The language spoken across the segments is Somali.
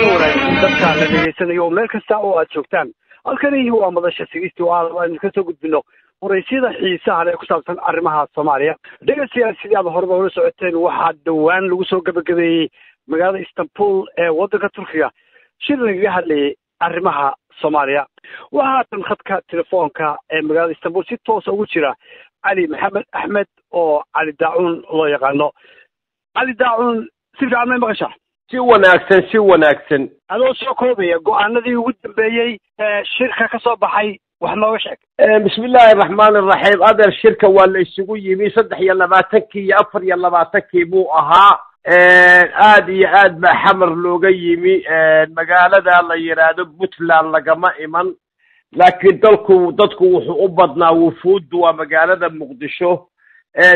Dadka la dhegeysanayo oo meel kasta oo aad joogtaan, halkani waa Madasha Sigisti oo aan aynu kasoo gudbino waraysyada xiisaha leh ku saabsan arrimaha Soomaaliya. Dhegeystayaal, sidii aad horeba ula socoteen, waxaa dhowaan lagu soo gabagabeeyey magaalada Istanbul ee waddanka Turkiga shir lagaga hadlayay arrimaha Soomaaliya. Waxaa haatan khadka telefoonka ee magaalada Istanbul si toosa ugu jira Cali Maxamed Axmed oo Cali Daacuun loo yaqaano. Cali Daacuun, si fiican may maqashaa? Si wanaagsan, si wanaagsan. Adoo soo koobaya go-aanadii ugu dambeeyey ee shirka ka soo baxay, wax nooga sheeg. Bismi illaahi araxmaan iraxiim. Adeer, shirka waa la isugu yimi, 23-kii iyo 24-kii buu ahaa. Aad iyo aad baa Xamar looga yimi. Magaalada la yidhaahdo Puntland lagama iman, laakiin dalku dadku wuxuu u badnaa, wufuuddu waa magaalada Muqdisho.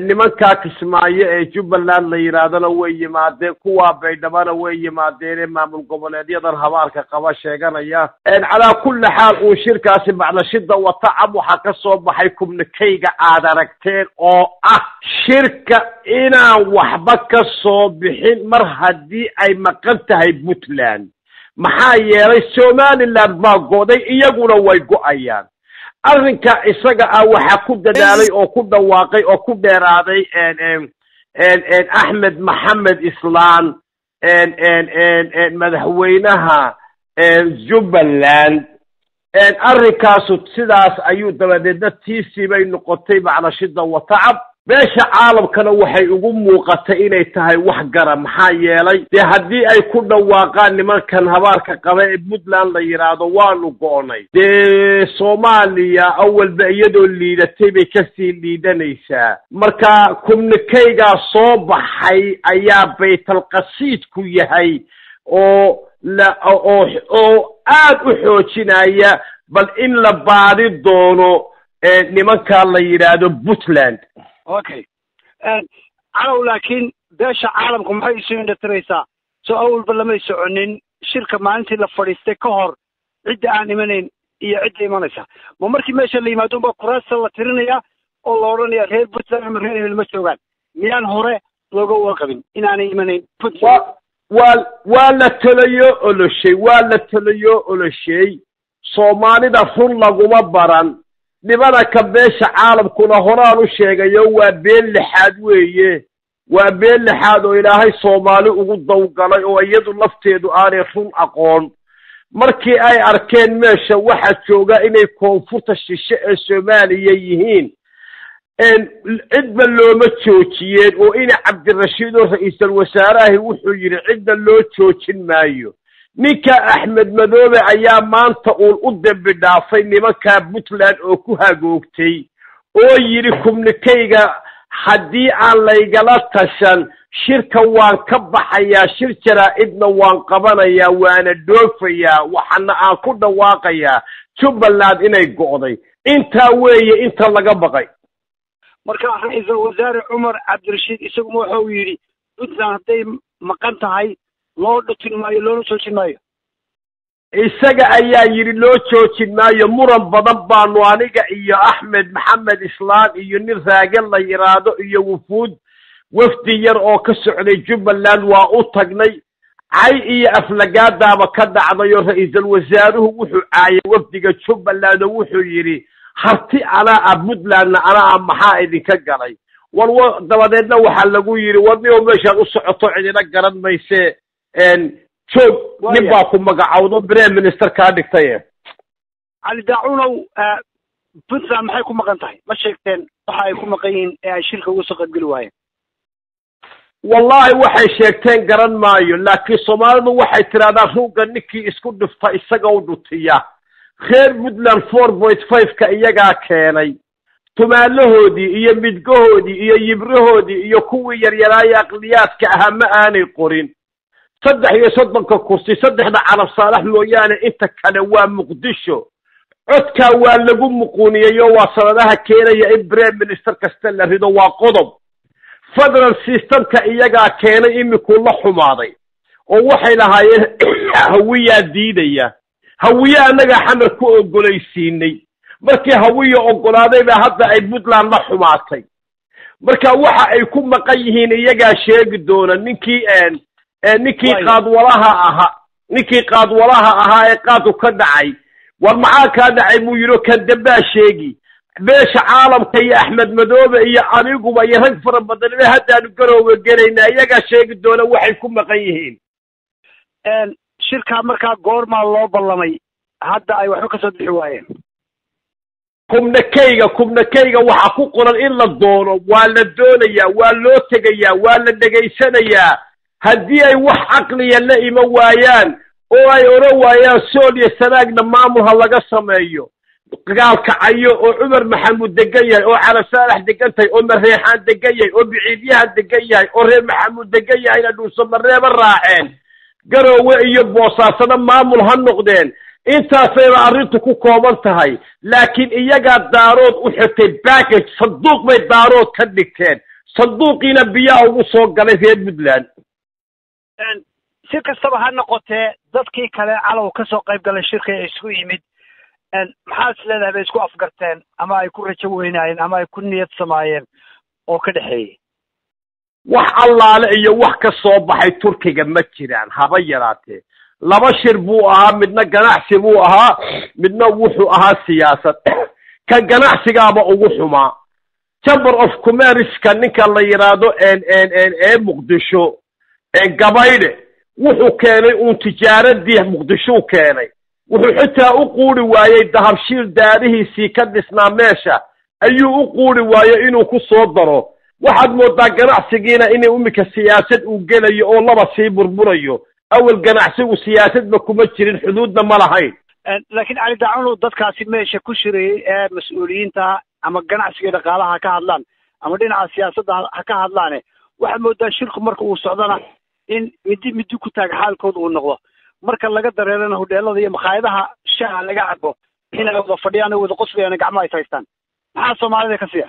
Nimankaa Kismaayo ee Jubbaland la yidhaahdona way yimaadeen, kuwaa Baydhabana way yimaadeene maamul goboleedyadan habaarka qaba sheeganaya. Calaa kulli xaal, uu shirkaasi bacdashida watacab waxaa ka soo baxay communiqué-ga aad aragteen oo ah shirka inaan waxba ka soo bixin mar haddii ay maqan tahay Puntland. Maxaa yeelay, Somaliland baa go'day, iyaguna way go'ayaan. Arrinka isaga ah waxaa ku dadaalay oo ku dhawaaqay oo ku dheeraaday Axmed Maxamed Islaan, madaxweynaha Jubbaland. Arrinkaasu sidaas ayuu dabadeedna tiisii bay noqotay bacdashida watacab. Beesha caalamkana waxay ugu muuqatay inay tahay wax gara. Maxaa yeelay, dee haddii ay ku dhawaaqaan nimankan habaarka qaba ee Puntland la yidhaahdo waanu go'nay, dee Soomaaliya awalba iyadoo liidatay bay kasii liidanaysaa. Marka communiqué-gaa soo baxay ayaa baytalqasiidku yahay oo la oo aad u xoojinaya bal in la baadi doono nimanka la yidhaahdo Puntland. Okay, Calow, laakiin beesha caalamku maxay isu indhatiraysaa? Soo awalba lamay soconin shirka maalintii la fadhiistay ka hor cidda aan imanayn iyo cidda imanaysa? Ma markii meesha la yimaado unbaa kuraasta la tirinaya oo la odhanaya reer Puntland ama reer hebel ma joogaan? Miyaan hore looga warqabin inaanay imanayn Puntland? Waa la tolayo oloshay, waa la tolayo oloshay. Soomaalida run laguma baran. Nimanaka beesha caalamkuna horaan u sheegayo, waa been lixaad weeye, waa been lixaad oo Ilaahay Soomaali ugu dawgalay oo iyadu lafteedu aanay run aqoon. Markii ay arkeen meesha waxaa jooga inay koonfurta shishe ee Soomaaliya yihiin, cidba looma joojiyeen. Oo ina Cabdirashiid oo ra-iisul wasaarahi wuxuu yidhi cidna loo joojin maayo. Ninka Axmed Madoobe ayaa maanta uun u dembi dhaafay nimankaa Puntland oo ku hagoogtay oo yidhi communiqué-ga haddii aan laygala tashan shirka waan ka baxayaa, shir jaraa-idna waan qabanayaa, waana dhoofayaa, waxaana aan ku dhawaaqayaa Jubbaland inay go'day. Intaa weeye inta laga baqay. Marka ra-iisul wasaare Cumar Cabdirashiid isaguma wuxuu yidhi Puntland hadday maqan tahay loo dhutin maayo, loona joojin maayo? Isaga ayaa yidhi loo joojin maayo. Muran badan baanu aniga iyo Axmed Maxamed Islaan iyo nin Raage la yidhaahdo iyo wufuud wafdi yar oo ka socday Jubbaland waa u tagnay. Cay iyo aflagaadaaba ka dhacday oo ra-iisul wasaaruhu wuxuu caayay wafdiga Jubbaland oo wuxuu yidhi Harti anaa ah, Puntlandna anaa ah, maxaa idinka galay? War dabadeedna waxaa lagu yidhi warnio meeshaad u socoto cidina garan mayse, joog, nin baa ku magacawdo prime minister kaa dhigtay. Cali Daacunow, Puntland maxay ku maqan tahay? Ma sheegteen waxa ay ku maqan yihiin ee ay shirka uga soo qaybgeli waayeen? Wallahi waxay sheegteen garan maayo, laakiin Soomaalidu waxay tidhahdaa ruugga ninkii isku dhifta isaga u dhutiya. Reer Puntland 4.5-ka iyagaa keenay, tumaalahoodii iyo midgahoodii iyo yibrahoodii iyo kuwii yaryaraaya aqliyaadka ahaa ma aanay qorin. 33-ka kursi, saddexda Carab Saalax mooyaane inta kale waa Muqdisho. Codkaa waa lagu muquuniyeyo, waa sanadaha keenaya in prime minister kasta la rido. Waa qodob. Federal systemka iyagaa keenay, imikuu la xumaaday oo waxay lahaayeen Hawiyaa diidaya. Hawiye annagaa Xamar ku ogolaysiinay. Markii Hawiya ogolaaday baa hadda ay Puntland la xumaatay. Marka waxa ay ku maqan yihiin iyagaa sheegi doona. Ninkii qaadwalaha ahaa Ninkii qaadwalaha ahaa ee qaadku ka dhacay, war maxaa kaa dhacay buu yidhi, kan dambaa sheegi. Beesha caalamka iyo Axmed Madoobe iyo aniguba iyo rag fara badanba haddaanu Garoowe gelaynaa, iyagaa sheegi doona waxay ku maqan yihiin. Shirkaa markaa goormaa loo ballamay hadda ay waxba kasoo bixi waayeen? Kubnakayga waxaa ku qoran in la doono, waa la doonayaa, waa loo tegayaa, waa la dhegaysanayaa. Haddii ay wax caqliya la iman waayaan oo ay odhan waayaan Sool iyo Sanaagna maamul ha laga sameeyo, Gaalkacayo oo Cumar Maxamuud degan yahay, oo Cala Saalax degan tahay, oo Mareexaan degan yahay, oo Biciidyahan degan yahay, oo reer Maxamuud degan yahayna Dhuuso Mareeba raaceen, Garoowe iyo Boosaasana maamul ha noqdeen. Intaasayba arrintu ku kooban tahay. Laakiin iyagaa Daarood u xirtay backage, sanduuq bay Daarood ka dhigteen, sanduuqiina biyaa ugu soo galay reer Puntland. Si kastaba ha noqotee, dadkii kale calow kasoo qayb galay shirka ee isku yimid, maxaa is leedahay bay isku afgarteen ama ay ku rajo weynaayeen ama ay ku niyad samaayeen oo ka dhexeeyey? Wax allaale iyo wax ka soo baxay Turkiga ma jiraan haba yaraatee. Laba shir buu ahaa, midna ganacsi buu ahaa, midna wuxuu ahaa siyaasad. Ka ganacsigaaba ugu xumaa. Chamber of Commerce-ka ninka la yidhaahdo ee Muqdisho Gabaydhe wuxuu keenay uun tijaaradii Muqdishuu keenay. Wuxuu xitaa u quuri waayey Dahabshiil daarihiisii ka dhisnaa meesha ayuu u quuri waayey inuu ku soo daro. Waxaad moodaa ganacsigiina inay iminka siyaasad uu gelayo oo laba sii burburayo. Awal ganacsigu siyaasadba kuma jirin, xuduudna ma lahayn. Laakiin Cali Daacuun, dadkaasi meesha ku shirayey ee mas-uuliyiinta ama ganacsiga dhaqaalaha ha ka hadlaan ama dhinaca siyaasadda ha ka hadlaane, waxaad moodaa shirku marka uu socdona in midi midi ku taag xaalkooda uu noqdo, marka laga dareerana hodheelada iyo makhaayadaha shaha laga cabo inay wada fadhiyaan oo wada qoslayaan, gacmaha is haystaan. Maxaa Soomaalida ka siya?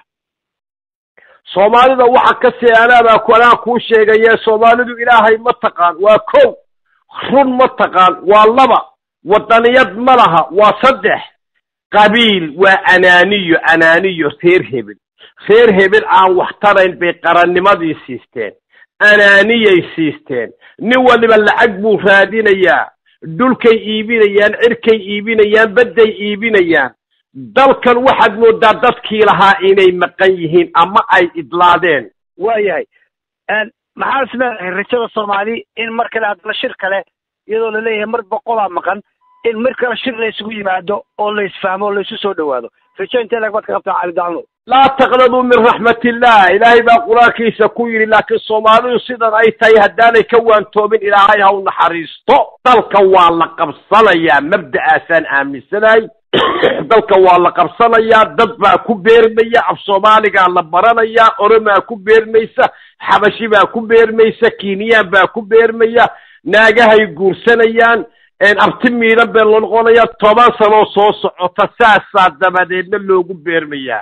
Soomaalida waxa ka sii anaabaa anaa kuu sheegaye. Soomaalidu Ilaahay ma taqaan, waa kow. Run ma taqaan, waa laba. Wadaniyad ma laha, waa saddex. Qabiil waa anaaniyo, anaaniyo. Reer hebel, reer hebel aan wax tarayn bay qarannimadii siisteen, anaaniyay siisteen. Nin waliba lacag buu raadinayaa, dhulkay iibinayaan, cirkay iibinayaan, badday iibinayaan. Dalkan waxaad moodaa dadkii lahaa inay maqan yihiin ama ay idlaadeen. Waayahay, maxaa is leedahay rajada Soomaali in mar kale haddana shir kale, iyadoo laleeyahay mar boqolaa maqan, in mar kale shir la isugu yimaado oo la isfahmo oo la isu soo dhawaado, rajo intee lag baad ka qabtaa, Cali Dacno? Laa taqnaduu min raxmatillah, Ilaahay baa qur-aankiisa ku yidhi. Laakiin Soomaalidu sidan ay tahay haddaanay ka waantoomin, Ilaahay ha u naxariisto. Dalka waa la qabsanayaa, mabda'aasaan aaminsanahay. Dalka waa la qabsanayaa, dad baa ku beermaya, af Soomaaligaa la baranayaa, Oromaa ku beermaysa, Xabashi baa ku beermaysa, Kiiniyaan baa ku beermaya, naagahay guursanayaan, abti miidan bay loo noqonayaa. 10 sanoo soo socota saasaa dabadeedna loogu beermayaa.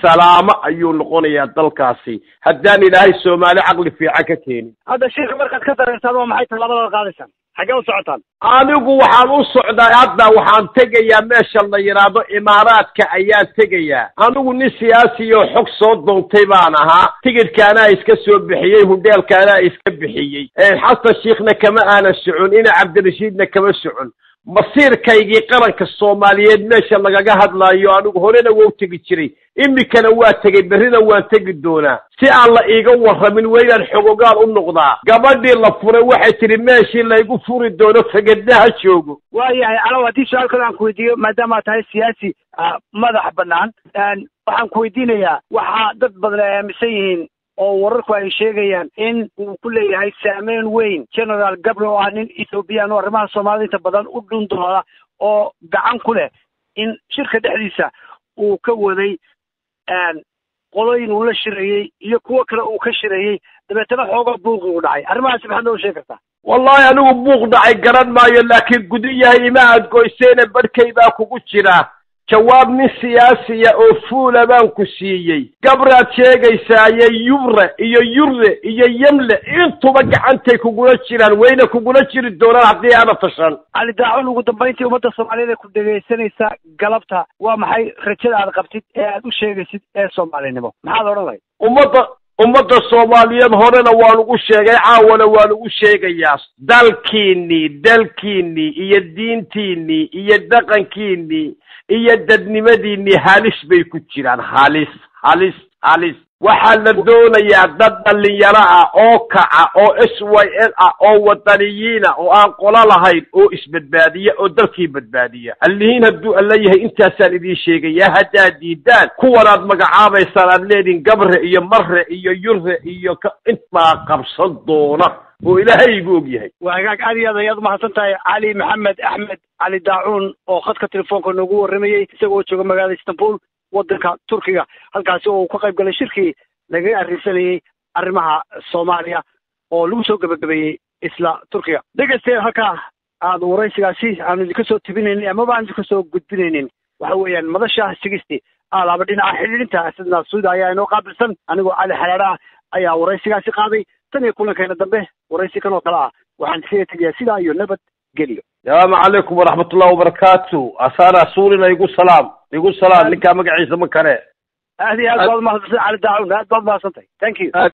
Salaamo ayuu noqonayaa dalkaasi haddaan Ilaahay Soomaali caqli fiican ka keenin. Hadda shirka markaad ka dareertaan, waa maxay tallaabadaad qaadaysaan? Xaggee u socotaan? Anigu waxaan u socdaa hadda, waxaan tegayaa meesha la yidhaahdo Imaaraadka ayaan tegayaa. Anigu nin siyaasi oo xog soo doontay baan ahaa. Tigidhkaanaa iska soo bixiyey, hudheelkaanaa iska bixiyey. Xasan Shiikhna kama aanan socon, ina Cabdirashiidna kama socon. Masiirkaygii qaranka Soomaaliyeed meesha lagaga hadlaayo anigu horena waa u tegi jiray, iminkana waa tegey, berrina waan tegi doonaa. Si aan la iiga warramin waa inaan xogogaal u noqdaa. Gabadhii la furay waxay tidhi meeshii laygu furi doono fagadna ha joogo. Waayahay Calow, haddii su-aal kale aan ku weydiiyo, maadaama tahay siyaasi madax bannaan, waxaan ku weydiinayaa, waxaa dad badan ay aaminsan yihiin oo wararku ay sheegayaan in uu ku leeyahay saameyn weyn General Gabre, oo ah nin Ethoobiyan oo arrimaha Soomaalida inta badan u dhundooda oo gacan ku leh, in shirka dhexdiisa uu ka waday qolooyin uu la shirayey iyo kuwo kale uu ka shirayey, dabeetana xooga buuqi uu dhacay. Arrimahaasi maxaad noo sheegi kartaa? Wallahi anigu buuq dhacay garan maayo, laakiin gudu yahay ima aad goyseene barhkay baa kugu jira. Jawaab nin siyaasiya oo fuula baan ku siiyey. Gabraad sheegaysaaye, Yubre iyo Yurre iyo Yemle intuba gacantay kugula jiraan, wayna kugula jiri doonaan haddii aana tashan. Cali Daacun, ugu dambayntii, ummadda Soomaaliyeed ee ku dhegaysanaysa galabta, waa maxay rajada aad qabtid ee aad u sheegaysid ee Soomaalinimo? Maxaad odhan lahayd? Ummadda Ummadda Soomaaliyeed horena waan ugu sheegay, caawana waan ugu sheegayaa, dalkiinnii, dalkiinnii iyo diintiinnii iyo dhaqankiinnii iyo dadnimadiinnii halis bay ku jiraan. Halis, halis, halis. Waxaa la doonayaa dad dhallinyaro ah oo kaca oo SYL ah oo wadaniyiina oo aan qolo lahayn oo isbadbaadiya oo dalkii badbaadiya. Allihiin hadduu alla yahay, intaasaan idiin sheegayaa. Haddaad diidaan kuwanaad magacaabaysaan, aad leedihin Gabre iyo Mare iyo Yure iyo intaa qabsan doona oo Ilaahay igu og yahay. Waa hagaag, aad iyo aad ayaad umahadsan tahay, Cali Maxamed Axmed Cali Daacuun, oo khadka telefoonka noogu warramayey isagoo jooga magaalada Istanbul, waddanka Turkiga, halkaasi oo uu ka qayb galay shirkii lagaga arrinsanayey arrimaha Soomaaliya oo lagu soo gebagabeeyey isla Turkiga. Dhegaystayaal, halkaa aada waraysigaasi aanu idinka soo tebinaynin amaba aan idinka soo gudbinaynin waxa weeyaan Madasha Sigisti. Alaaba dhinaca xidhiidhinta Sidna Suuda ayaa inoo qaabilsan. Anigoo Cali Xalaadha ah ayaa waraysigaasi qaaday. Tan iyo kulankeena dambe, waraysi kan oo kale ah, waxaan iskaga tegayaa sidaa iyo nabad geliyo. Salaamu calaykum waraxmatullahi wabarakaatu. Asaana suurina igu salaam, igu salaam ninkaa magaciisa ma kare. Aad iyo aad baad umahadsan, Cali Daacuun, aad baad umahadsantahay. Thank you.